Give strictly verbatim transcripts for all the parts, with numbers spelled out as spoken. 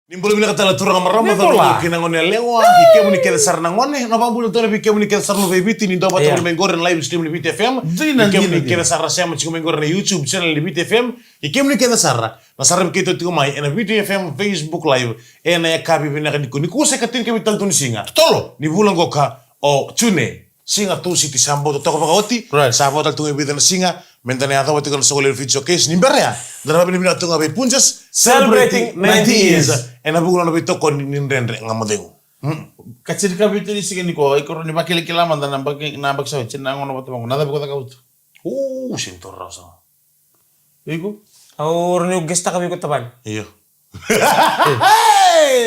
Ni bula vinaka tale na turaga, marama, cauravou kei na gone yalewa, i kemuni kece sara na gone, na vakabula tale vei kemuni kece sara na vei Viti, ni dua vata mai qori na live stream ni Viti F M, i kemuni kece sara sema tiko mai qori na YouTube channel ni Viti F M, i kemuni kece sara na saravi keitou tiko mai ena Viti F M Facebook Live, ena yakavi vinaka nikua, nikua sa ikatinikavitu tale tu ni siga. Totolo. Ni vula qoka o June. Siga Tusiti sa bau totoka vakaoti. Right. Sa vo tale tu ga e vica na siga me da na yacova tiko na Sokalele Viti Showcase. Ni bera ya, da na vakavinavinaka tu ga vei Punjas, celebrating ninety years. Ena vuku ni nona veitokoni ni Dredre Ga Mo Cegu. Mm. Ka tini ka vitu ni siga nikua, iko rawa ni vakilakila mada na baki, na baki sa oti, na gauna vata vaqo, na cava iko cakava tu? Uu, sini toro rawa sara. Iko? Au rawa niu guest-taka vei iko, Tavani. Io.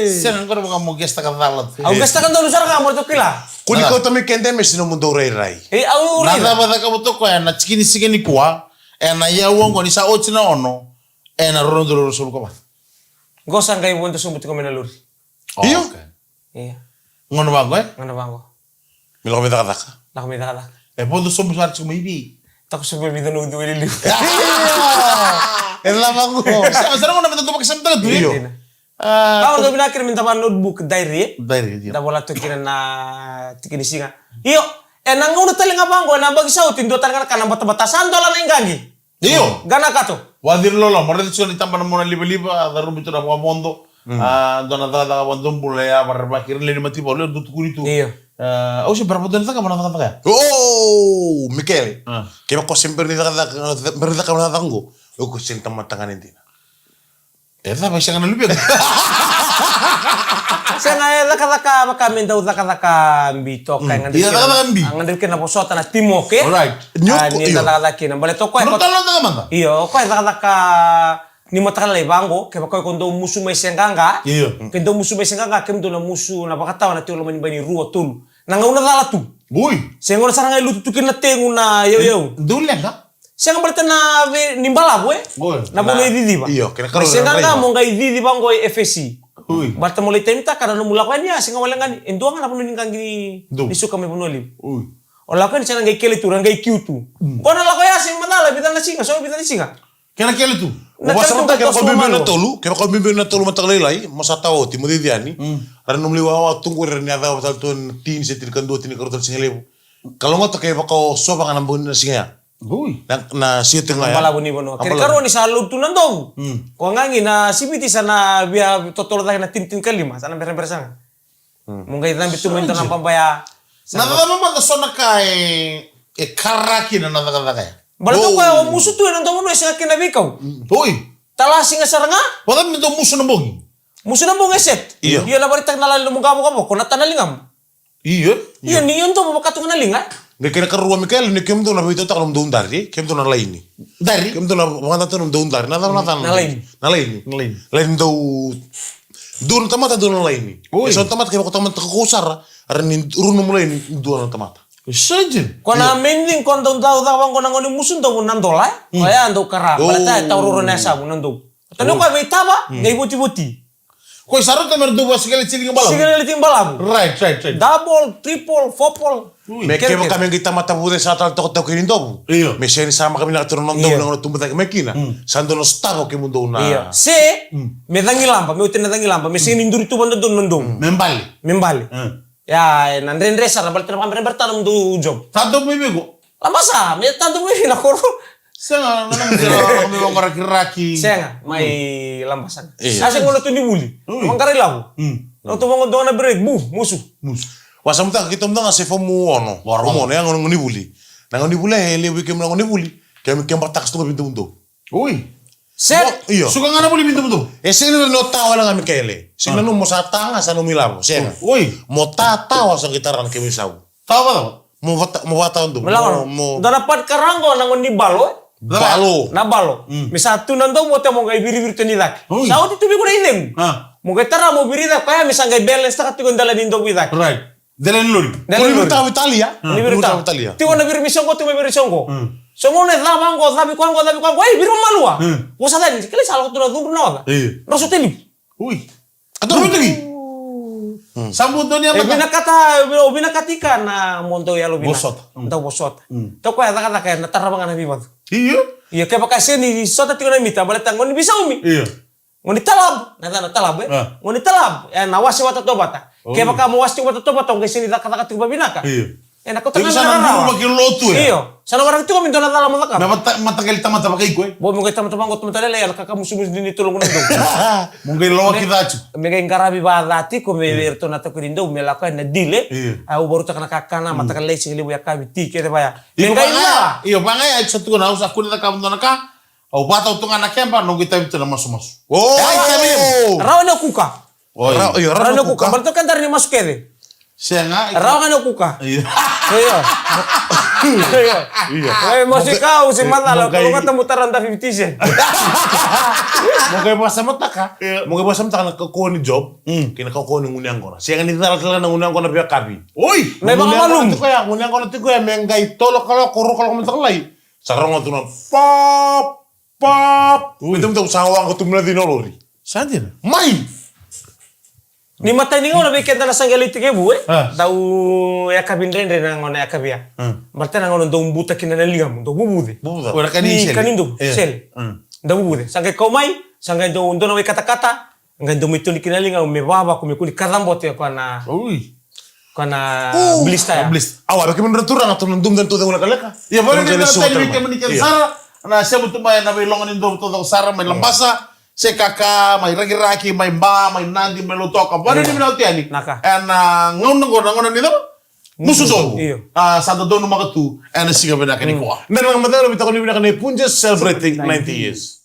Sega, qori vaka mo guest-taka cala tu. Au guest-taka donu sara ga mo ratou kila. Ko ni kauta mai keda me sina mo dou rairai. E, au rairai. Na cava cakava tu o koya na tiki ni siga nikua, ena yau oqo ni sa oti na ono, ena rua na udolu ruasagavulu ka va. Qo sa qai vodo sobu tiko mai na lori. Io. Okay. Io. Gauna vaqo, e? Gauna vaqo. Me lako mai cakacaka. Lako mai cakacaka. E vodo sobu sara tiko mai vei? Lako sobu mai vica na uciwai lelevu. E cava qo? Sa, sa na gauna me da dau vakasamataka tu, e? Io. Dina. A, au dau vinaka kina me da va notebook, diary, e? Diary, io. Da vola tu kina na tiki ni siga. Io, ena gauna tale ga vaqo, ena yabaki sa oti, dua tale ga na ka na batabata, sa dola na iqaqi. Io. Qai na kato. Vaciri loloma, mo raica tiko na itaba na mona livaliva, a carubi tu na vakavodo. Mm. A, dua na cakacaka vakadobula e a vakarerevaki ira na lewe ni mataivalu, e dau tukuni tu. Io. A, au se bera vakadua ni cakava na cakacaka ya. O, Mikaele. A. Kevaka o se bera ni cakacaka, bera ni cakava na cakacaka qo, o iko sega ni tamata ga ni dina. E cava, e sega na luvena? Sega, e cakacaka vaka me dau cakacaka bi toka. Mm. Ia, cakacaka bi. A, gadrevi kina na vosota na teamwork, e? Alright. A, ni da cakacaka kina. Baleta o koya, io, o koya e cakacaka ni mataka lailai vaqo, kevaka o iko dau musu mai se qaqa. Io. Ke dau musu mai se qaqa, kemudou na musu na vakatawa na tiko loma ni bai ni rua, tolu. Na gauna cala tu. Ui. Se gauna sara ga e lutu tu kina na tegu na yauyau. Dou leqa? Sega, baleta na vei ni balavu, e? Oi. Na vanua e ciciva. Io, kena karua. Mai se qaqa mo qai ciciva qo e F S C. Ui. Baleta mo lai time taka na nomu lako yani, a, sega wale ga ni, e dua ga na vanua ni qaqi ni, ni suka mai Vanua Levu. Ui. O lako yani, sa na qai kele tu, na qai kiu tu. Mm. Qo na lako ya, sega, macala, vica na siga, so vica na siga. Kena kele tu. Na kele tu, kevaka o biubiu na tolu, kevaka o biubiu na tolu mataka lailai, mo sa tawa oti, mo cici yani. Mm. Ra na nomu lai wawa tu qori, ra na yaco tale tu na tini se tinikadua, tinikarua tale siga levu. Kalougata kevaka o sova ga na bogi na siga ya. Ui. Na, na siga tiko ga ya. Balavu ni vanua. Kena karua ni sa load tu na dovu. Mm. Ko qaqi na siviti sa na via totolo cake na tini, tinikalima, sa na berebere sara ga. Mm. Mo qai cabe tu mai dua na baba ya. Na cava mada so na ka e, e kara kina na cakacaka ya? Baleta o koya o musu tu ena dua vanua e sega kina veikau. Mm. Ui. Tala siga sara ga. Vacava me dau musu na bogi? Musu na bogi e set. Io. Io, na varitaka na lali nomu qavokavoko, na ta na ligamu. Io. Io, ni o dou vaka tu ga na liga. Qai kena karua, Mikaele, ni kemudou na veitautaka nomudou dari, kemudou na laini. Dari? Kemudou na vakayagataka nomudou dari. Na cava, na cava? Na laini. Na laini. Na laini. Laini dou, dua na tamata, dua na laini. Oi. E so na tamata kevaka o tamata kaukauwa sara, era ni rua nomu laini, dua na tamata. Sa dina. Ko na main thing, ko dau dau caka vaqo na gauna ni musu dovu na dola, e? Mm. Koya dau kara, baleta e tauroro na yasavu na dovu. Tani o koya veitava, qai votivoti. Ko i sa rauta me ra dau vua sikaleti liga balavu. Sikaleti liga balavu. Right, right, right. Double, triple, fourple. Ui. Me kevaka me qai tamata vucesa tale toka toka ni dovu. Io. Me sega ni samaka vinaka tu na dovu na gauna tubu cake mai kina. Mm. Sa dau na sotava kemudou na. Io. Se, mm, me cagilaba, me oti na cagilaba, me sega ni duri tu vakadodonu na dovu. Mm. Me bale. Me bale. Mm. Ia, e na dredre sara, baleta na vakaberebere tale nomudou job. Sa dovu mai vei iko? Labasa, me tadu mai na koro. Sega, na nomu sega, me vakarakiraki. Sega, mai Labasa. Io. A se gauna tu ni vuli. Ui. Vaqara ilavo. Mm. Na tu vaqo dua na break, bu, musu. Musu. Wa sa mutaka keitou mada ga se fomu ono. Wa, fomu ono, ya gauna ni vuli. Na gauna ni vuli, e levu i kemu na gauna ni vuli. Kemu, kemu bataka tu ga vei domodou. Ui. Se. Mo, io. Suka ga na vuli vei domodou. E sega ni o ta wale ga, Mikaele. Sega ni, ah, nomu sa ta ga, sa nomu ilavo. Sega. Ui. Mo ta, tawa sa qai tara na kemu isau. Tawa vata. Mo vata, mo vata dou. Mo lako. Mo, mo. Dua na part kara qo na gauna ni balo, e? Balo. Na balo. Mm. Me sa tu na dovu, mo qai viriviri tu yani i cake. Ui. Sa oti tu vei iko na icegu. Ah. Mo qai tara mo viri i cake, koya me sa qai balance taka tiko e dela ni dovu i cake. Right. Dela ni lori. Dela ni lori. Ko ni viri tawa i talia. Ko ni viri tawa i talia. Tiko na viri mai soqo, tiko na viri mai soqo. Mm. Soqo na cava qo, cavi koya qo, cavi koya qo. Ei, viri malua. Mm. Vosa tani, kila sa lako tu na cudru na oca. Io. Roso tani. Ui. Ka donu tani. Mm. Sa bau donu ya mada. E vinakata, o vinakata i ka na mo dau yalo vinaka. Vosota. Mm. Dau vosota. Mm. Toka ya cakacaka ya na tarava ga na veivacu. Io. Io, kevaka sega ni sota tiko na mita, baleta qo ni veisaumi. Io. Gone ni talabu, na yacana talabu, e? Ah. Gone ni talabu, e, na wase vata tovata. Oh. Kevaka mo wase tiko vata tovata, o qai sega ni cakacaka tiko vavinaka. Io. E na kauta ga na rarawa. Iko sa na gurumaki lotu, e? Io. Sa na waraki tiko me dua na cala mo cakava. Na mata-, mataqali tamata vakaiko, e? Bo, mo qai tamata vaqo, tamata lailai, e na kakamusumusu ni tolo gona dou. Mo qai lawaki ca tiko. Me qai qaravi vaca tiko me, mm, vei iratou na taukei ni dou, me lako yani na dile. Io. Au vakarautaka na kakana, mm, mataqali lailai, siga levu, yakavi, ti, kece vaya. Me qai vaya. Io, vaya, e sa tukuna, au sa kua ni cakava dua na ka. Au vakatau tu ga na keba, noqu itavi tu na masumasu. Oh! Ai, itavi. Rawa ni o kuka. Oi. Ra-, io, rawa ni o kuka. Baleta o keda rawa ni masu kece. Sega. Rawa ga ni o kuka. Io. Io. Io. Io. Oi, masu i kau, se macala, mo qai, ko logata mo tara da fifty cent. Mo qai vakasamataka. Io. Mo qai vakasamataka na kaukauwa ni job. Mm. Kei na kaukauwa ni gunu yaqona. Sega ni cala tale ga na gunu yaqona veiyakavi. Oi. Me gunu yaqona vakamalumu. Tiko ya, gunu yaqona tiko ya, me qai tolu kaloko, rua kaloko mataka lailai. Sa rogo tu na pop, pop. Ui. Vei tamata sa waqa tu mai na cina o lori. Sa dina. Mai! Ni matai ni gauna vei keda na sa qai lai tekivu, e? Ah. Dau yakavi dredre na gauna yakavi ya. Ah. Baleta na gauna dau buta kina na ligamu, dau vuvuce. Vuvuce. Ko na ka ni sele. Ni ka ni dau, eh, sele. Ah. Dau vuvuce. Sa qai kau mai, sa qai dau dua na wai katakata, qai dau mai toni kina ligamu me vavaku me kua ni kacabote o koya na, ui, koya na, uu, blister ya. Blister. Awa, vei kemuni na turaga, tou na dua na tou cegu lekaleka. Ia, vei kemuni na turaga, vei kemuni na turaga. Ia. Sara, na sema tu mai na veiloga ni dovu taucoko sara mai, ia, Labasa, se kaka, mai Rakiraki, mai Ba, mai Nadi, mai Lautoka. Vei kemuni na oti yani. Naka. Ena gauna qo, na gauna ni cava? Musu dovu. Io. A, sa dodonu maka tu ena siga vinaka nikua. Mm. Na gauna macala, vei tokoni vinaka ni Punjas celebrating ninety years.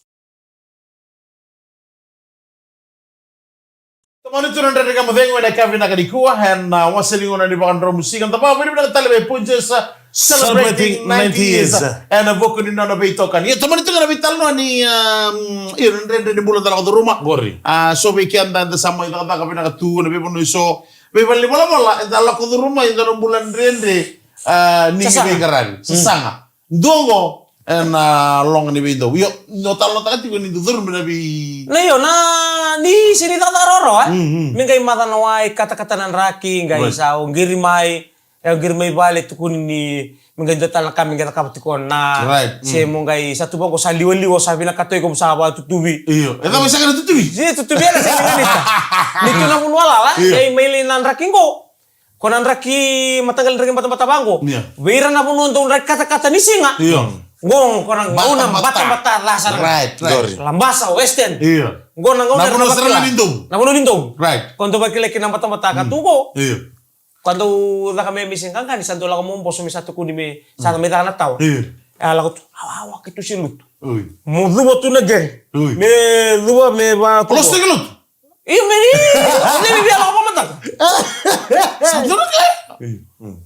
Tomani tu na Dredre Ga Mo Cegu ena yakavi vinaka nikua, ena, a, wase ni gauna ni vakadromu siga. Da vakavinavinaka tale vei Punjas, a, celebrating ninety years. Celebrating ninety years. Ena vuku ni nona veitokani. Ia, tomani tu ga na veitalanoa ni, um, io, na dredre ni bula da lako curuma. Qori. A, so vei keda eda sa mai cakacaka vinaka tu ena veivanua eso, veivale ni volavola, eda lako curuma e dua na bula dredre, a, ni veiqaravi. Sasaga. Mm. Sasaga. Dua qo ena loga ni veidovu. Io, ni o talanoataka tiko ni dodonu me na vei. Na io, na ni sega ni cakacaka rawarawa, e? Mm, mm. Me qai maca na wai, katakata na draki, qai, right, sa o qiri mai, e o qiri mai vale, tukuni ni me qai dua tale na ka me qai cakava tiko na. Right, mm. Se mo qai sa tu vaqo sa liwaliwa, sa vinakata iko mo sa vakatutuvi. Io, e cava e sega na tutuvi? Se tutuvi ena sega ni ganita. Ni tu na vanua lala, io, qai mai lai na draki qo. Ko na draki mataqali draki batabata vaqo. Io. Vei ira na vanua dau draki katakata ni siga. Io. Qo, qo na gauna batabata ca sara. Right, right. Labasa, Western. Io. Qo na gauna, na vanua sara ni dovu. Na vanua ni dovu. Right. Ko dau vakilai kina batabata ka tu qo. Io. Ko dau caka me, me siga qaqani sa dau lako mo boso me sa tukuni me sa mai caka na tawa. Io. A lako tu, awa, awa, keitou se lutu. Oi. Mo cuva tu na gang. Oi. Me cuva, me va tu. Lost ke lutu. Io, me ni, ni me via lako vakamataka. Sa dua na ka. Io.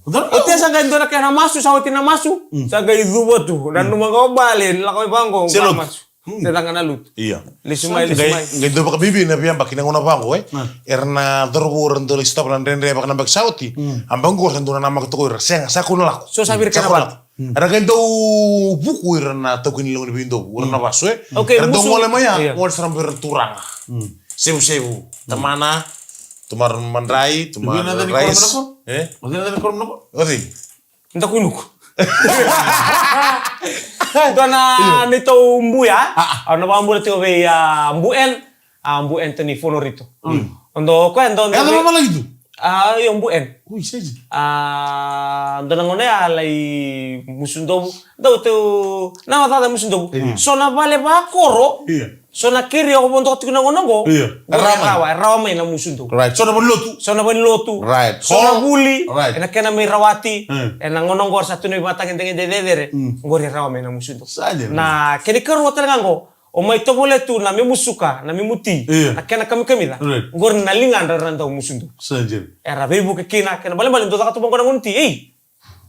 Dua na ka. Oti sa qai dua na kena masu, sa oti na masu. Mm. Sa qai cuva tu. Nanuma ga o bale, lako i vaqo, se lutu. Masu. Mm. Se caka na lutu. Io. Lesu mai, lesu mai. Qai dua vakabibi na veiyabaki na gauna vaqo, e? Mm. Era na cauravou era dau lai sotava na dredre vaka na yabaki sa oti. Mm. A vaqo sa dau nanamaki toka o ira. Sega, sa kua na lako. So sa vei ira kena vatu. Mm. Era qai dau vuku ira na taukei ni loga ni veidovu, ira na vasu, e? Okay, era dau gole mai ya, io, gole sara mai ira na turaga. Mm. Sevusevu, tamana, tamara madrai, tamara rais. E? O cei na koro nako? O cei? Dakuinuku. Dua na neitou buya, au na vakabula tiko vei, a, Bu En. A, Bu Anthony Fonorito. Mm. O dua, o koya dua, dua. E, dua na valagi tu? A, io, Bu En. Ui, sega. A, dua na gauna ya lai Musudovu. Dau teu, na caca Musudovu. Mm. So na vale vakoro. Io. So na keri o vodo tiko na gauna qo. Io. Qori rawa mai. Rawa, rawa mai na Musudovu. Right. So na vale ni lotu. So na vale ni lotu. Right. So na vuli. Right. Ena kena mai rawati. Mm. Ena gauna qori sa tu na veimatagedegede cecere. Mm. Qori rawa mai na Musudovu. Sa dina. Na kena ikarua tale ga qo. O mai tovolea tu na memu suka, na memu ti, io, na kena kamikamica. Right. Qori na ligadra era dau Musudovu. Sa dina. Era veivuke kina, kena balebale dau caka tu vaqo na gone ni ti. Ei,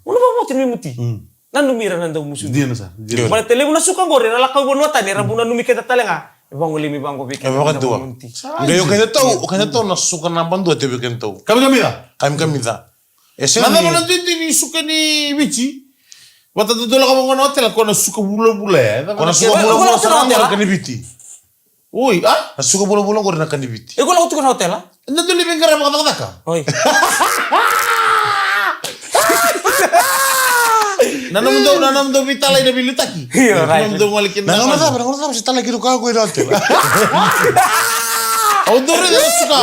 mo na vakavotu na memu ti. Mm. Nanumi ira na dau Musudovu. Dina sa, dina. Baleta levu na suka qori era lako i vanua tani, era bau nanumi keda tale ga. E vagolemi vaqo vei keda na dau Musudovu. Sa dina. Qai o keda tou, o keda tou na suka naba dua tiko vei keda tou. Kamikamica. Kamikamica. E sega ni. Na cava na duidui ni suka ni Viti? Vata dodonu lako vaqo na otela, ko na suka vulavula ya. Ko na suka vulavula sara na ka ni Viti. Oi, a? Na suka vulavula qori na ka ni Viti. E ko lako tu ko na otela? Na dodonu ni veiqaravi vakacakacaka. Oi. Na nomudou, na nomudou veitalai na veiliutaki. Io, right. Nomudou gole kina na gauna cava, na gauna cava se talai kina o koya ko ira hotel. Au dau raica na suka.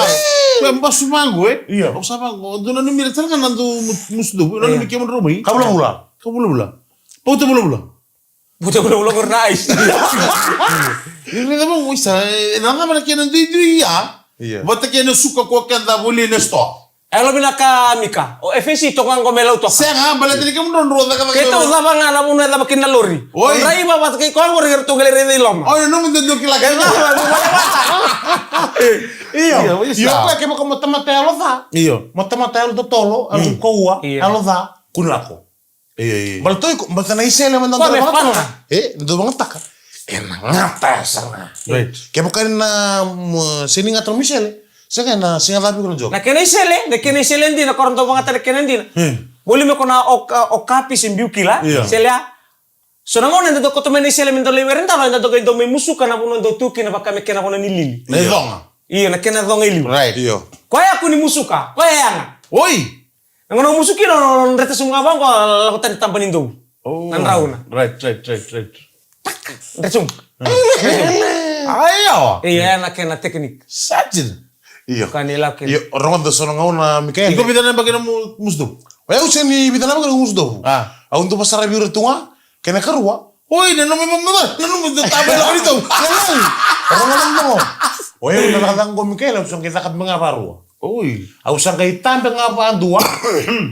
Ko e basu vaqo, e? Io. Au sa vaqo. Au dau nanumi ira tale ga na dau mu-, musu dovu. Io. Nanumi kemudrau mai. Ka vulavula. Ka vulavula. Pauta vulavula. Pauta vulavula qori na ice. Io, raica vaqo, isa, e, na cava na kena duidui ya. Io. Vata kei na suka ko keda voli na store. E, lo vinaka Mika. O F S C toka qo me lau toka. Sega, baleta ni kemudrau drau cakacaka. Keitou cava ga na vanua e cava kina na lori. Oi. O draiva vata kei koya qori eratou qai lai raica i loma. Oi, nomu dodonu kila. E cava, me vale vata. Io. Io, io, io, sa. Koya kevaka mo tamata yalo ca. Io. Mo tamata yalo totolo, mm, yalo kaua, io, yalo ca, kua ni lako. Io, io, io. Baleta o iko, baleta na isele mada. Koya dau me vagataka. Fana. E, dau vagataka. E na gata sara ga. Right. Kevaka ni na, mm, sega ni gata na isele. Sega, na sega cavi iko na joke. Na kena isele, na kena isele dina, ko ra dau vagata na kena dina. Hmm. Voli me ko na o ka-, o kapi se biu kila. Io. Isele ya. So na gauna eda dau koto mai na isele me dau lai were dalo, eda dau qai dau mai musuka na vanua dau tu kina vaka me kena vanua ni lili. Na icoga. Io, na kena coga i liu. Right. Io. Koya kua ni musuka, koya yaga. Oi! Na gauna o musu kina, o dreta sobu ga vaqo, lako tani taba ni dovu. Oh. Na drauna. Right, right, right, right. Tak, dreta sobu. Io, ya na kena technique. Sa dina. Io. Ka ni lako kina. Io, rogoca so na gauna, Mikaele. Iko vica na yabaki na mu-, musu dovu? O yau sega ni vica na yabaki na musu dovu. A. Au dau vasara vei ira tu ga, kena karua. Oi, na nomu, nomu, nomu, nomu, nomu, tabe na kari tau. Rogo, rogo, rogo. O yau na cakacaka qo, Mikaele, au sa qai caka mai ga varua. Oi. Au sa qai tabe ga vadua.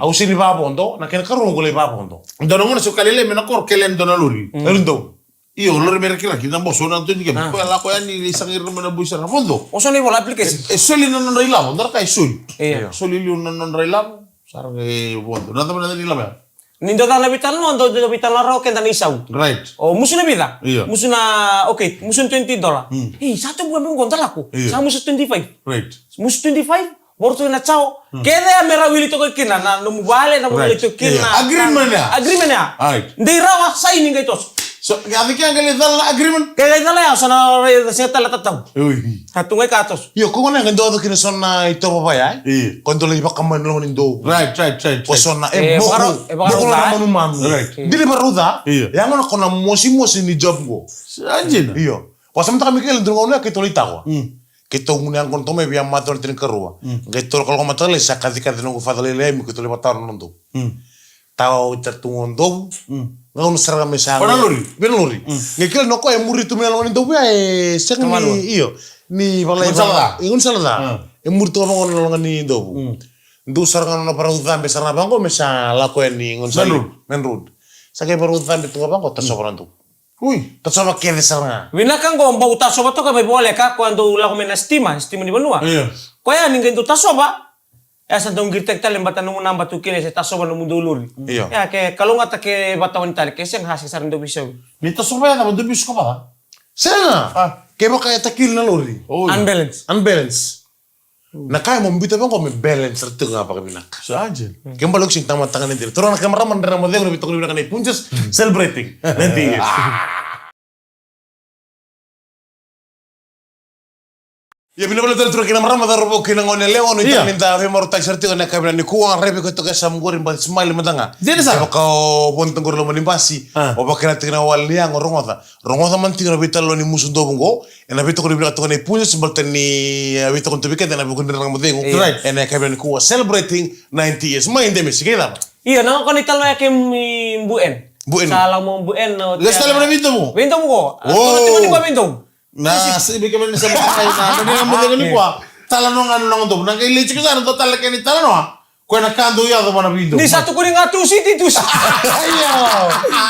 Au sega ni vavodo, na kena karua au qai lai vavodo. Dua na gauna sa kele me na koro, kele dua na lori. Mm. Lori dau. Io, lori me rakiraki, na boso na toni ke. A. Koya lako yani, ni sa qai rama na boy sara vodo. O sa na ivola application. E, e soli na nodra ilavo, dua na ka e soli. Io. Soli liu na nodra ilavo, sa ra qai vodo. Na cava na ilavo ya? Ni dau caka na veitalanoa, dau, dau veitalanoa rawa keda na isau. Right. O musu na vica? Io. Musu na, okay, musu na twenty dollar. Mm. Ei, sa tu bua me qo da lako. Io. Sa musu twenty-five. Right. Musu twenty-five, vakarau na chao. Mm. Kece ya me ra wili toka kina na nomu vale, na nomu. Right. Wili toka kina. Io. Na agreement ya. Agreement ya. Right. Dei rawa, saini qai toso. So, ya vei kea qai lai cala na agreement? Qai lai cala ya, sa na rai, sa tala tatau. Ui. Sa tu qai ka toso. Io, ko gona qai dau yaco kina so na itovo vaya, e? Io. Ko dau lai vakamai na loma ni dovu. Right, right, right, right. Ko so na, e, e, moku, vakarau, e, vakarau moku na ca, e? Manumanu. Right. Dili vakarau ca. Io. Ya gona ko na mosimosi ni job qo. Sa dina. Io. Ko sa mataka Mikaele dua na gauna keitou lai Taqwa. Mm. Keitou gunu yaqona toka mai via macawa na tinikarua. Mm. Qai toro ka lako mataka lailai sa kacikaci na noqu father lailai me keitou lai vakatawa na nodovu. Mm. Tawa oti tu ga o dovu. Mm. Gauna sara ga me sa. Vei na lori. Vei na lori. Mm. Qai kila ni o koya e muri tu mai na loma ni dovu ya e sega ni, io. Ni valai. Gaunisala ca. E gaunisala ca. Ah. E muri tu ga vaqo na loma ni dovu. Mm. Dua sara ga na nona varau cabe sara ga vaqo me sa lako yani gaunisala. Main road. Main road. Sa qai varau cabe tu ga vaqo, tasova na dovu. Ui. Tasova kece sara ga. Vinaka qo bau tasova toka mai voleka, koya dau lako mai na sitima, sitima ni vanua. Io. Koya ni qai dau tasova, e sa dau qiritaki tale, bata nomu naba tu kina, se tasova nomudou lori. Io. E ke kalougata ke vatawani tale, ke sega, sa sega sara dau veisau. Ni tasova ya, cava dau veisau ka vata? Sega. Ah. Kevaka e takili na lori. Oi. Unbalance. Unbalance. Na ka e mo biuta vaqo me balance ra tiko ga vakavinaka. Sa dina. Ke bale au sega ni tamata tagane dina. Turaga kei na marama, dredre mo cegu, na veitokoni vinaka nei Punjas, celebrating ninety years. Ia, vinaka vakalevu tale turaga kei na marama, cauravou kei na goneyalewa, nuitaka ni da veimarautaki sara tiko ena yakavi nikua, raivi koya toka e sa muqori, but smile mada ga. Dina sara. Kevaka o vodo qori loma ni basi, o vakila tiko na wale ni yago, rogoca. Rogoca mada tiko na veitalanoa ni musu dovu qo, ena veitokoni vinaka toka nei Punjas, baleta ni, e, veitokoni tu vei keda ena vuku ni dredre mo cegu. Right. Ena yakavi nikua, celebrating ninety years. Mai Demesi, ke cava? Io, na gona italanoa ya kei Bu En. Bu En. Sa lako mai o Bu En, o. Lesu tale mai na veidomu. Veidomu qo. O. Tiko ni veidomu. Na se vei kemuni sa mai na, na, na, na, na, na, na, na, na, talanoa ga na noqu dovu. Na qai lei tiko sara, dua tale na kena italanoa. Koya na ka dau yaco vua na veidomu. Ni sa tukuni ga tu siti, tu siti. Io.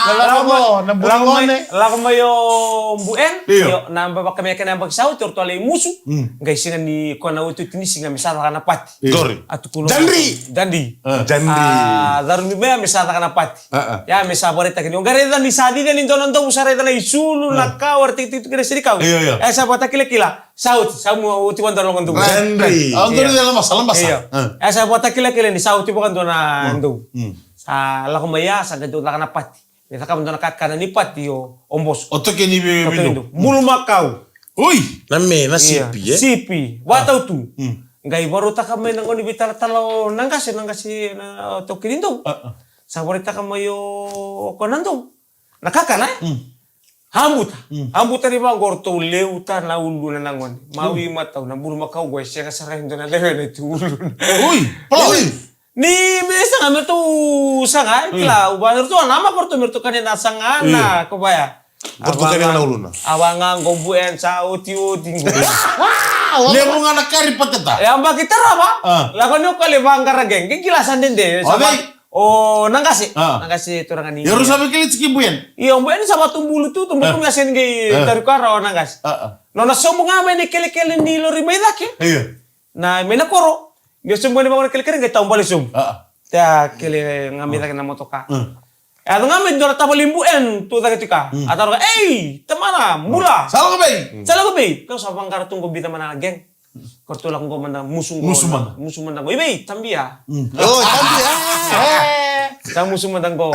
Na lako, lako mai, lako mai o Bu En. Io. Io, na yabaki me kena yabaki sa oti, o ratou a lai musu. Mm. Qai sega ni koya na iotioti ni siga me sa caka na pati. Io. Qori. A tukuna. Jandri. Jandri. Ah. Jandri. A, caru ni mea me sa caka na pati. Ah, ah. Ya me sa vakaraitaki ni o qai raica ni sa cici ni dua na dovu sa raica na isulu, na kau, era tekitekivu kina senikau. Io, io. E sa vakatakilakila. Sa oti, sa mu oti vua na loga dovu. Right, right. Au dau raica na masa, na masa. Io. Ah. E sa vakatakilakila ni sa oti vua na dovu. Mm. Sa lako mai ya, sa qai dau caka na pati. Me caka vua na kakana ni pati o, o boso. O toke ni vei, vei dovu. Bulumakau. Ui! Na me, na sipi, e? Sipi. Vatautu. Mm. Qai varautaka mai na gauna ni veitalatala o na qase, na qase na taukei ni dovu. Ah, ah. Sa varaitaka mai o, o koya na dovu. Na kakana, e? Mm. Habuta. Mm. Habuta ni vaqo ratou leuta na uluna na gone. Mawi matau, na bulumakau qo e sega sara e dua na lewena e tu uluna. Ui, palawi. Ni me saga me ratou saga, e kila, au vaka ratou, a namaka ratou me ratou kania na saga, na ko vaya. Ko ratou kania na uluna. A vaka ga qo Buen sa otioti qo. Levu ga na kari pateta. E a baki tarava. Lako ni o koya le vaqara qe, qe kila sa dede. Sa vaka o Naqase. Naqase turaga ni. Ia rau sa vei kele tiki Buen. Io, Buen sa vatubulu tu, tu Buen sa ni qai tari koya rawa o Naqase. Nona sobu ga mai na ikelekele ni lori mai cake. Io. Na mai na koro. Qai sobu ga ni vaqo na kelekele qai taubale sobu. Te a kele ga mai cake na motoka. E yaco ga mai dua na tavali Buen tu cake tiko. A taroga, "Ei, tamana, bula. Sa lako vei?" "Sa lako vei?" "Kau sa vaqara tu qo bica mana na gang. Ko ratou lako qo mada musu qo." Musu mada. "Musu mada qo. I vei, Tabia?" "O, Tabia." "Sa musu mada qo.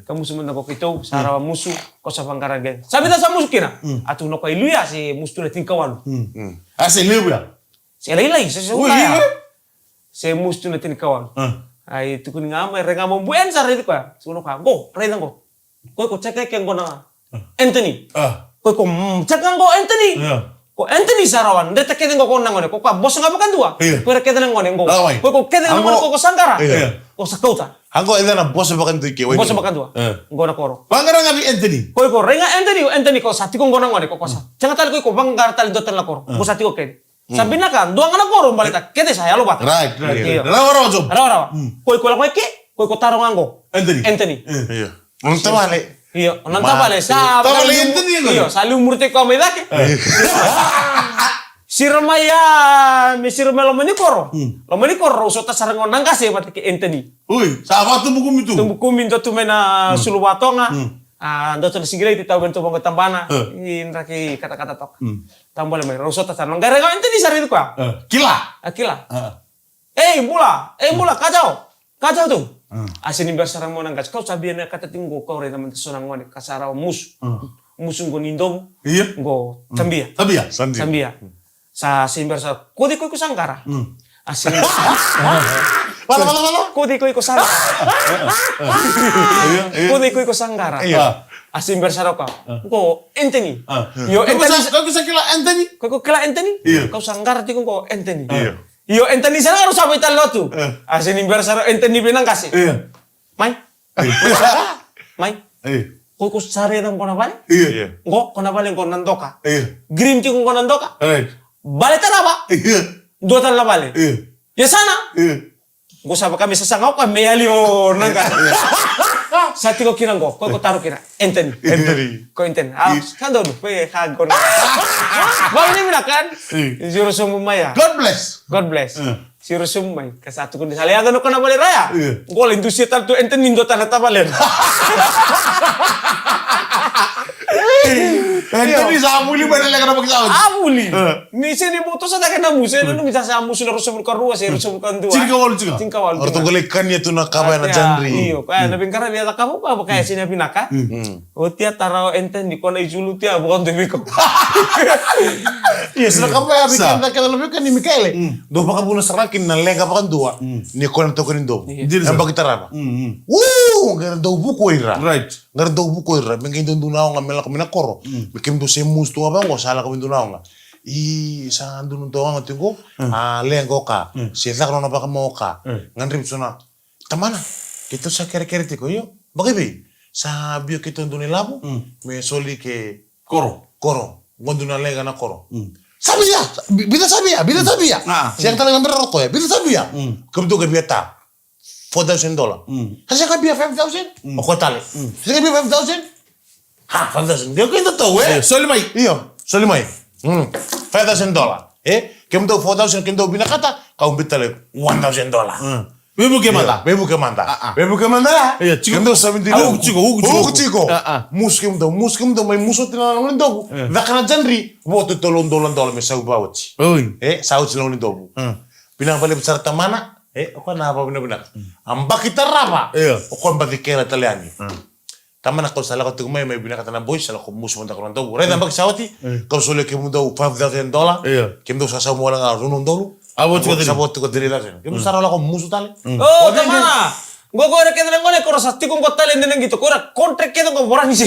Ka musu mada qo keitou, sa rawa musu, ko sa vaqara gang." "Sa vica sa musu kina?" A tukuna o koya, "I luya se musu tu na tinikawalu." A se levu ya? Se lailai, se se ulaya. Se musu tu na tinikawalu. Ai tukuni ga mai, rai ga mai o Buen sa raici koya. Tukuna o koya, "Qo, raica qo. Ko iko ceka eke qo na Anthony. Ko iko ceka qo Anthony. Ko Anthony sa rawa dreta kece qo ko na gone. Ko koya vosa ga vakadua. Ko ira kece na gone qo. Ko iko kece na gone ko ko sa qara. Ko sa kauta." Qo e na vosa vakadua ke. Vosa vakadua. Qo na koro. Vaqara ga vei Anthony. Ko iko rai ga Anthony, o Anthony ko sa tiko qo na gone ko ko sa. Ceka tale ko iko vaqara tale dua tale na koro. Ko sa tiko kece. Sa vinaka, dua ga na koro baleta kece sa yalo vata. Right, right. Io. Rawarawa job. Rawarawa. Ko iko lako eke, ko iko taroga qo. Anthony. Anthony. Io. Nona tavale. Io, nona tavale. Sa tavale Anthony qo. Io, sa liu murite koya mai cake. Siro mai ya, me siro mai loma ni koro. Loma ni koro, rau sota sara qo Naqase vata kei Anthony. Ui, sa vakatubu kumi tu. Tubu kumi dua tu mai na sulu vatoga. A dua tu na sigileti tau veni tu vaqo tabana. I draki katakata toka. Tabale mai, rau sota sara. Qai rai ga o Anthony sa raici koya. Kila. A kila. Ei, bula. Ei, bula, ka jao. Ka jao tu. A se ni bera sara mo na qasi. Kau sa via na kata tiko qo, kau raica mada so na gone ka sa rawa musu. Musu qo ni dovu. Io. Qo Tabia. Tabia. Tabia. Sa se ni bera sara. Ko cei ko iko sa qara? A se ni bera sara. Vala, vala, vala. Ko cei ko iko sa qara? Ko cei ko iko sa qara? A se ni bera sara ka. Ko Anthony. Io, Anthony. Ko iko sa kila Anthony? Ko iko kila Anthony? Kau sa qara tiko ko Anthony. Io, Anthony sara rau sa vei tale lotu. A se ni bera sara Anthony vei Naqase. Mai. Mai. Ko iko sa raica qo na vale? Qo, ko na vale qo na doka. Green tiko qo na doka. Vale tarava. Dua tale na vale. Ia sana. Qo sa vaka me sasaga o koya me yali o Naqase. Sa tiko kina qo, ko iko taro kina. Anthony. Anthony. Ko Anthony. A, sa donu, ko e ka qo na. Vale ni vinaka. Siro sobu mai ya. God bless. God bless. Siro sobu mai, ka sa tukuni sa lai yaco na ko na vale raya. Qo lai dusia tale tu Anthony dua tale na tavale. Anthony sa vuli mai na leqa na vakisau. A vuli. Ni se ni mo tosa cake na musu, e nanumi sa sa musu na ruasagavulu ka rua se ruasagavulu ka dua. Tinikawalu tiko. Tinikawalu tiko. Ratou qai lai kania tu na kava ena jadri. Io, koya na veiqaravi a cakava koya vaka e se na vinaka. Oti a tara o Anthony ko na isulu tia vakadua vei koya. Io, sa na kava ya vei keda keda na veiwekani Mikaele. Dau vakavuna sara kina na leqa vakadua. Ni ko na toka ni dovu. Io. E baki tarava. Uu, qai ra dau vuko ira. Right. Qai ra dau vuko ira. Me qai dau dua na oga me lako mai na koro. Me kemudou se musu tu ga vaqo sa lako mai dua na oga. I sa dua na dau oga tiko. A leqa o ka. Se caka nona vakamau o ka. Gadrevi so na Tamana, keitou sa kerekere tiko, io. Vakaivei? Sa biu keitou dua na ilavo, me soli ke koro. Koro. Qo dua na leqa na koro. Sa via, sa, bi-, bica sa via, bica sa via. Sega tale ga bera o koya, bica sa via. Kemudou ke via ta. Four thousand dollar. Sa sega bia five thousand. O koya tale. Sa sega bia five thousand. Ha, five thousand. Deu keda tou, e? Io, soli mai. Io, soli mai. Mm. Five thousand dollar. E? Kemudou four thousand, kemudou vinakata, kau biuta tale one thousand dollar. Mm. Veivuke mada. Io, veivuke mada. Ah, ah. Veivuke mada. Io, tiko. Kemudou sa vidi. Ah, uku tiko, uku tiko. Uku tiko. Ah, ah. Musu kemudou, musu kemudou, mai musu oti na lagunidovu. Io. Caka na jadri, vo tu tolu na dola, dola, me sau va oti. Oi. E, sa oti na lagunidovu. Mm. Vinaka vakalevu sara tamana. E, o koya na vavinavinaka. Mm. A baki tarava. Io. O koya baci kela tale yani. Mm. Tamana, kau sa lako tiko mai, mai vinakata na boys, sa lako musu mada ko na dovu. Raica, mm, baki sa oti, mm, kau solia kemudou five thousand dollar. Io. Kemudou sa sauma wale ga rua na udolu. A vo tiko three. Sa vo tiko three thousand. Kemudou, mm, sa lako musu tale. Mm. O, tamana! Qo ko era kece na gone ko ra sa tiko qo tale de na qito ko ra contract kece qo vora ni se.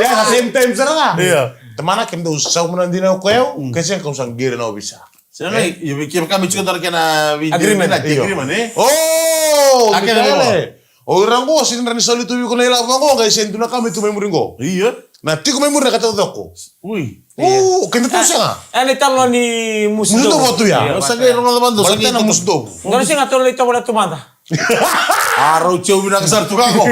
Ya, sa same time sara ga. Ia. Tamana, kemudou sauma na dina ko yau, ke sega kau sa qiri na ovisa. Sega, ia, vei kemuni ka me tiko dua na kena vei agreement. Agreement, e? O, a kena Mikaele. O ira qo, sega ni rawa ni soli tu vei iko na ilavo qo, qai sega ni dua na ka me tu mai muri qo. Ia. Na tiko mai muri na ka taucoko. Ui. O, keda tu sega. E, na italanoa ni musu dovu. Musu dovu tu ya. Ia, sa qai rogoca vata, sa qai na musu dovu. Dou sega tolu na itovo na tumada. A, rau teu vinaka sara tu kako.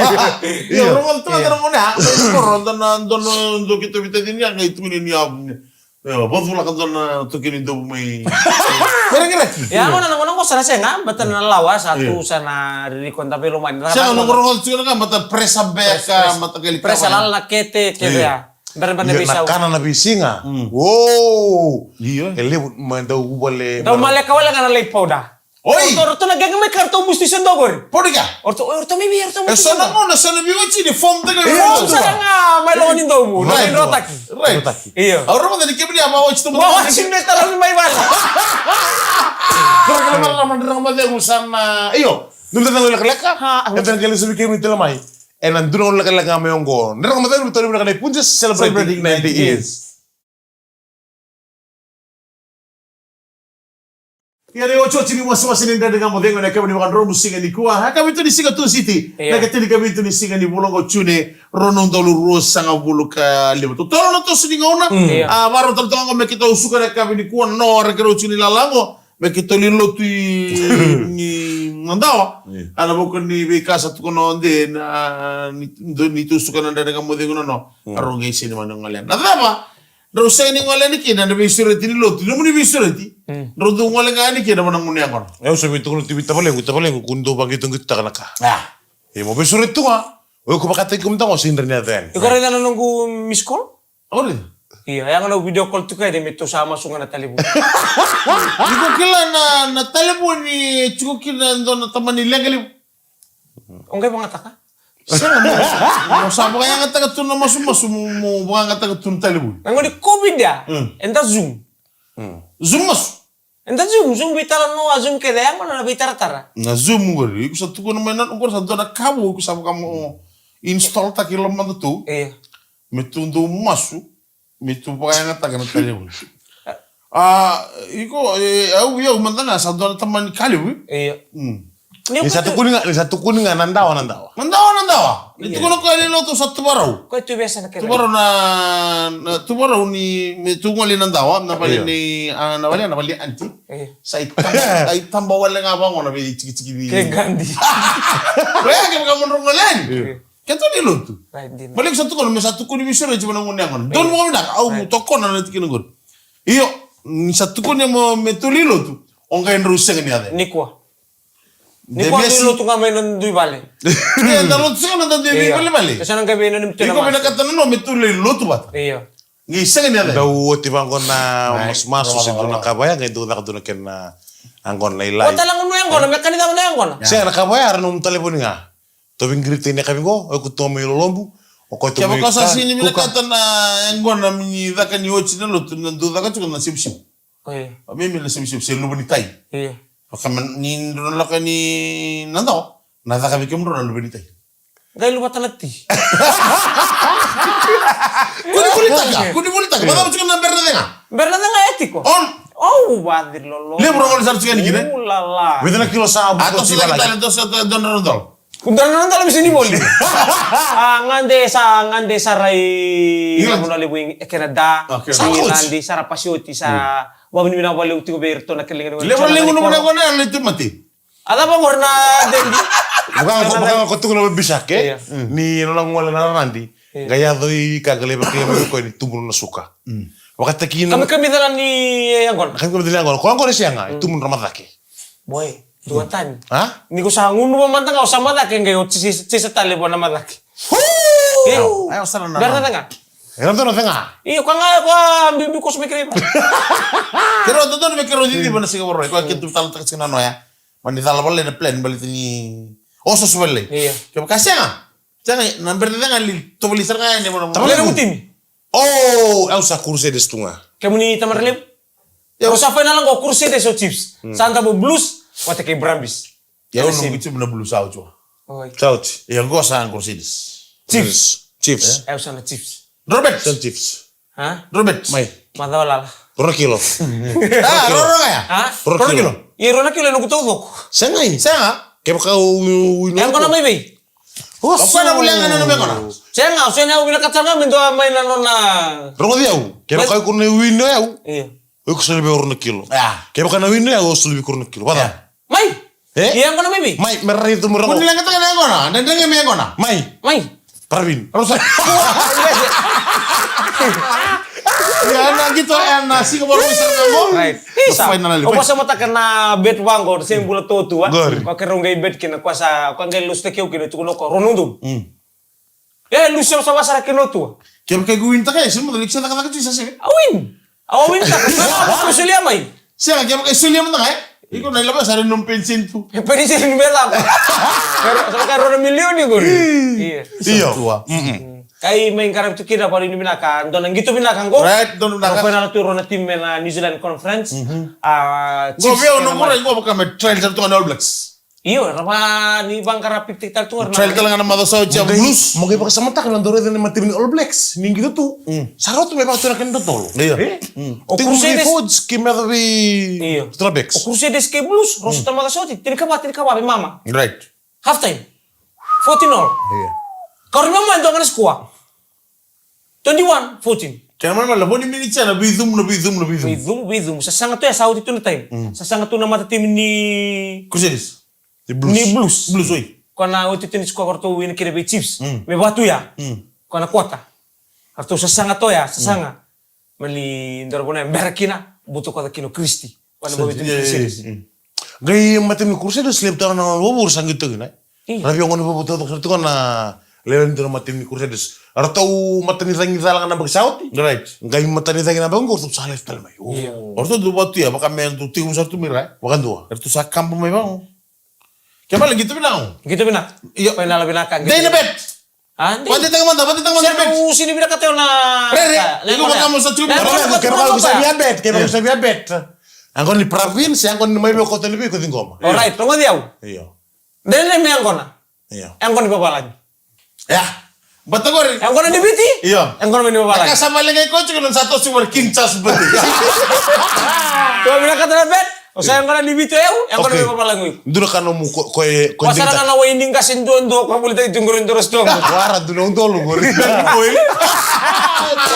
Ia, rogoca tumada na mone, a. Dua na, dua na, dua keitou veitacini ya, qai tukuni ni a. Io, vacuvulaka dua na toki ni dovu mai. Veregiraki. Ia, gona na gona qo sa na sega, bata na lawa sa tu sa na ririko da veilomani. Sega, na gona qo tiko na ka, bata pressure beka, bata qali pressure lala na kete, kete ya. Bera bera na veisau. Na kana na veisiga. Wow. Io. E levu mai dau vale. Dau maleka wale ga na lai powder. Oi! Ratou, ratou na qai mai ka ratou musu se dua qori. Podi ka? Ratou, ratou mai vei, ratou musu se dua. E so na gauna, so na veiwatini, form taka vei. Form sara ga mai loma ni dovu, na veidrautaki. Right. Io. Au raica ni kemuni a vawatch tu. Vawatch me tara ni mai vale. Dua na kena marama, dua na kena macegu sa na, io. Dua na kena lekaleka. E dua na kena lesu vei kemuni tale mai. E na dua na kena lekaleka ga mai oqo. Dua na kena macegu, dua na kena punjas, celebrating ninety years. Ia, na iotioti ni wasewase ni Dredre Ga Mo Cegu ena yakavi ni Vakadrodro, siga nikua, yakavi tu ni siga Tusiti, na ikatinikavitu ni siga ni vula oqo, June, rua na udolu ruasagavulu ka lima. Totolo na toso ni gauna. A, vakarau tale toka oqo me keitou suka na yakavi nikua na noa rake rau tiko ni lala oqo, me keitou lai lotu i Nadawa. A, na vuku ni veika sa tukuna ode na, ni, ni tou suka na Dredre Ga Mo Cegu na noa. A, rau qai sega ni mani gole. Na cava? Drau sega ni gole yani kina na veisureti ni lotu, nomuni veisureti. Drau dau gole ga yani kina vua na gunu yaqona. Au sa veitukuna tu vei tavalequ, tavalequ, ko dau vaqitoqitotaka na ka. Ia mo veisureti tu ga, o iko vakataki iko mada ga o sega ni rawa ni yaco yani. Iko raica na noqu miss call? Ori. Ia, yaga na video call tu kaya me tou sa masu ga na talevoni. Iko kila na, na talevoni e tiko kina e dua na tamani leqa levu. O qai vagataka? Sega, mo, mo sa vakayagataka tu na masumasu, mo, mo vakayagataka tu na talevoni. Na gauna ni COVID ya, eda Zoom. Zoom masu. Eda Zoom, Zoom veitalanoa, Zoom kece, yaqona na veitaratara. Na Zoom qori, iko sa tukuna mai na, qori sa dua na ka vou, iko sa vaka mo install taka i lomadatou. Io. Me tou dau masu. Me tou vakayagataka na talevoni. A, iko, e, au, au mada ga sa dua na tamani ka levu. Io. Ni sa tukuni ga, ni sa tukuni ga na dawa, na dawa. Na dawa, na dawa. Ni tukuna koya ni lotu sa tuvarau. Koya tu vesa na kena. Tuvarau na, na tuvarau ni, me tu gole na dawa, na vale ni, a, na vale, na vale anti. Sa i taba, sa i taba wale ga vaqo na vei tikitiki ni. Ke gadi. Koya ke vaka mo dro gole ni. Keitou ni lotu. Baleta sa tukuna, me sa tukuni veisureti vua na gunu yaqona. Donu mo vinaka, au tokona na tikina qori. Io, ni sa tukuni mo me tou ni lotu, o qai drau sega ni yaco. Nikua. Nikua dui lotu ga mai na dui vale. Ia, da lotu sega na da dui vale vale. Sa na qai vei na ni. Iko vinakata na no me tou lai lotu vata. Io. Qai sega ni yaco. Dau oti vaqo na masumasu se dua na ka vaya, qai dau caka dua na kena yaqona na ilai. Ota la gunu yaqona, me ka ni caka na yaqona. Sega na ka vaya, era nomu talevoni ga. Tou veiqiriti ena yakavi qo, o iko tu mai lolobu, o koya tu mai. Kevaka sa sega ni vinakata na yaqona me ni caka ni oti na lotu, na dau caka tiko na sevusevu. Oi. O me me na sevusevu, se luva ni tai. Io. Vaka me ni dro na lako ni na dau, na caka vei kemudro na luva ni tai. Qai luvata na ti. Kuni volitaka, kuni volitaka. Vacava tiko na bera na cega? Bera na cega e tiko. On. Au vacilolo. Levu rogo ni sara tiko yani kina. Ulala. Vica na kilo sa. A, buto toso tiko na tale, toso tale, dua na dua na dola. Dua na dua na dola me sega ni voli. A, gade sa, gade sara i. Io. Vanua levu i Canada. Okay. Sa i Ladi, sara pasioti, sa. Vavinavinaka vakalevu tiko vei iratou na keliga ni. Levu, levu na vanua qo na, na tu mate. A cava qori na deli? Vaka, vaka ko tukuna vei Bisake, ni nona gole na raradi, qai yaco i ka qai lai vakila mai koya ni tubu na suka. Vakatakina. Kamikamica na ni yaqona. Kamikamica na yaqona. Ko yaqona e sega, e tubu na macake. Boy, dua tani. A? Ni ko sa gunuva mada ga o sa macake, qai o tisa, tisa tale vua na macake. Io. Ai, o sa na. Bera na cega. Era dua na cega. Io, ko ga, ko bibi ko sa me kerei. Kerei, dua na me kerei, didi, vana siga voro. Ko ke tu tala taka siga na noya. Mani cala vale na plan, baleta ni ososo vale. Io. Kevaka sega. Sega, na bera na cega li, tovoli sara ga yani, vana. Tamale na mutimi. O, au sa Crusaders tu ga. Kemuni Tamale levu? Io. Au sa final qo Crusaders o Chiefs. Sa dau Blues, vata kei Brumbies. Ia, au na same. Noqu timu na Blues, sa oti wa. Oi. Sa oti. Ia, qo sa Crusaders. Chiefs. Chiefs. Eh? Au sa na Chiefs. Robert. Sa Chiefs. Ha? Robert. Mai. Macawa lala. Rua na kilo. Ah, rua, rua ga ya? Ha? Rua na kilo. Rua na kilo. Ia, rua na kilo e noqu taucoko. Sega i. Sega. Kevaka u, u, u, e yaqona mai vei? Oso. O koya na vuli ga na nona yaqona. Sega, o sega, au vinakata ga me dua mai na nona. Rogoci au. Kevaka o iko na wini o yau. Io. O iko soli vei au rua na kilo. Ya. Kevaka na wini o yau, o soli vei iko rua na kilo. Vata. Ya. Mai! E? Ia yaqona mai vei? Mai, me raica tu mo rogo. Ko ni leqataka na yaqona, na dredre me yaqona. Mai. Mai. Pravin. Rosa. Ia, na qito, e, na siga vou sa na qo. Right. Isa. Final, o koya sa mataka na bet vaqo, se bula totu, a? Qori. Ko keirau qai bet kina, ko sa, ko qai lusi takeu kina, tukuna ko, rua na udolu. Mm. E, lusi au sa vasara kina o tua. Kevaka iko win taka, e, se mo, like, sa cakacaka tu, sa sega. A win. A win taka. Ko solia mai. Sega, kevaka e solia mai taka, e. Iko na ilavo sa rui nomu peniseni tu. E peniseni me lako. Sa ka rua na milioni qori. Io. Io. Sa tua. Mm-mm. Kai mai qaravi tu kina, vakanuinui vinaka, dua na qito vinaka qo. Right, dua na vinaka. Ko na tu rua na team me na New Zealand Conference. Mhm. A, qo Chiefs vei au na kena mura, mai. Qo vaka me trial tale tu ga na All Blacks. Io, era va ni vaqara pipitai tale tu ga. Trial tale ga na macawa sa oti a Blues. Mo qai vakasamataka na dau raica na matimi ni All Blacks ni qito tu. Mm. Sa rauta me vakatau na kena totolo. Io. E? Mm. O Crusaders. Tiko vei Forwards kei me yaco vei Io. Strapbacks. O Crusaders kei Blues, rau sota macawa sa oti, tinikava, tinikava vei mama. Right. Half time. Fourteen all. Io. Ka rau mama e dua ga na score. Twenty-one fourteen. Kena mana mala, vo ni miniti ya na veicumu, na veicumu, na veicumu. Veicumu, veicumu. Sasaga tu ya sa oti tu na time. Mm. Sasaga tu na mata timi ni Crusaders. Ni Blues. Ni Blues. Blues, oi. Ko na oti tu ni score ko ratou wina kina vei Chiefs. Mm. Me va tu ya. Mm. Ko na quarter. Ratou sasaga tu ya, sasaga. Mm. Mani dua na vanua e bera kina, buta koca kina o Christie. Wana sa, bawe tu ni, eh, Crusaders. Eh, eh. Qai matimi ni Crusaders, levu tale ga na vavura sa qito kina, e? Io. Ra via gone vavura taucoko sara tiko na lewe ni dua na matimi ni Crusaders. Ratou matani cagi cala ga na baki sa oti. Right. Qai matani cagi na baki qo, ratou sa lesu tale mai. Oh. Io. O ratou dau vatu ia, vaka me dau tiko sara tu mai ra, e? Vakadua. Ratou sa kaba mai vaqo. Ke male, qito vinaka. Qito vinaka. Io. Koya na la vinaka, qito. Dei na bet. A, dei. Vakaditaka mada, vakaditaka mada na bet. Sega, au sega ni vinakata au na. Re, re, a, iko vaka mo sa tiko. Kevaka iko sa via bet, kevaka iko sa via bet. Yaqona ni Pravin, se yaqona ni mai vei koya tale vei iko ciqoma. Alright, rogoci au. Io. Dredre me yaqona. Io. Yaqona ni vavalagi. Ia. Bata qori. Yaqona ni Viti. Io. Yaqona ni vavalagi. Ka sa vale qai koya tiko na sa tosi vale King Charles Bati. Ko vinakata na bet. O sa yaqona ni Viti o yau, yaqona ni vavalagi o iko. Dua na ka nomu ko, ko e, ko e. Ko sa na ka na wai ni qase duadua ko volitaki tu qori dua na sitoa. Wara dua na udolu qori.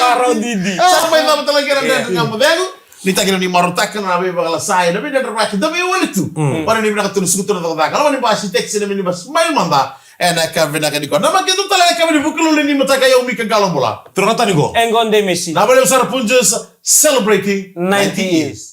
Wara o didi. Sa mai cava tale kena dredre ga mo cegu. Ni takina ni marautaka na veivakalasai, na veidredrevaki, da veiwali tu. Mm. Ora ni vinaka tu na sukutu na cakacaka. Lava ni basi, taxi, na minibus, mai mada. Ena ka vinaka ni ko. Na maketu tale na ka vini Vukelulu ni mataka, o yau Mika Qalobula. Turaga tani qo. E qo Demesi. Na vale sara Punjas, celebrating ninety years.